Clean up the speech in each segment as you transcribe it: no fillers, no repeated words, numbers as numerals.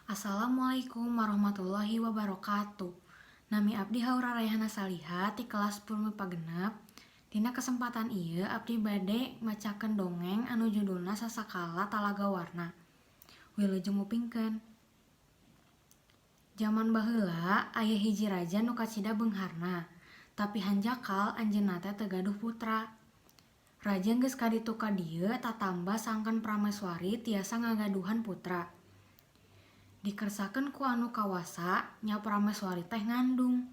Assalamualaikum warahmatullahi wabarakatuh. Nami abdi Haura Raihana Saliha ti kelas 10 MIPA 6. Dina kesempatan ieu abdi bade macakeun dongeng anu judulna Sasakala Talaga Warna. Wilujeng ngupingkeun. Jaman baheula aya hiji raja nu kacida beungharna, tapi hanjakal anjeunna teh teu gaduh putra. Raja geus ka ditu ka dieu tatamba sangkan prameswari tiasa ngagaduhan putra. Dikersakeun ku anu kawasa nya prameswari teh ngandung.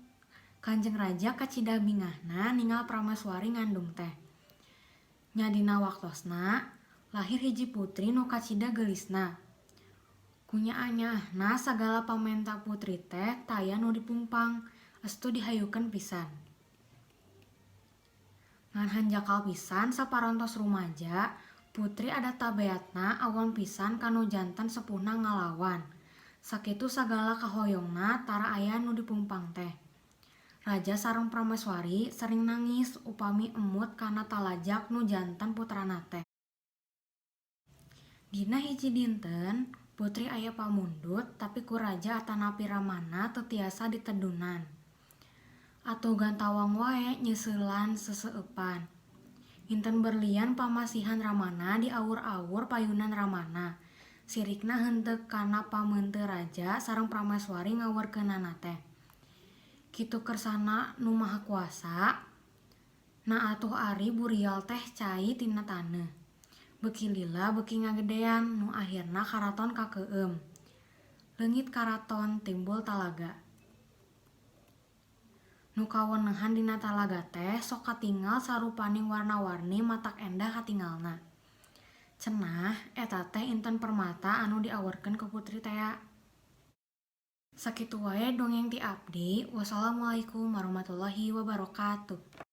Kanjeng Raja kacida bingahna ningal prameswari ngandung teh. Nya dina waktosna lahir hiji putri nu kacida geulisna. Ku nyaah-nyaahna sagala pamenta putri teh taya nu dipungpang, estu dihayukeun pisan. Ngan hanjakal pisan saparantos rumaja, putri ada tabeatna awon pisan ka nu janten sepuhna ngalawan. Sakitu sagala kahoyongna tara aya nu dipungpang teh. Raja sareng prameswari sering nangis upami emut kana talajak nu janten putrana teh. Dina hiji dinten, putri aya pamundut tapi ku raja atanapi ramana teu tiasa ditedunan. Atuh gantawang wae nyeuseulan seuseupan. Inten berlian pamasihan ramana diawur-awur payunan ramana. Sirikna henteu kana pameunte raja sareng prameswari ngawerkeunana teh. Kitu kersana Nu Maha Kuasa, na atuh ari burial teh cai tina taneuh. Beuki lila beuki ngagedean nu ahirna karaton kakeueum. Leungit karaton timbul talaga. Nu kawenehan dina talaga teh sok katingal sarupaning warna-warni matak endah katingalna. Cenah eta teh inten permata anu diawerkeun ku putri tea. Sakitu wae dongeng ti abdi. Wassalamualaikum warahmatullahi wabarakatuh.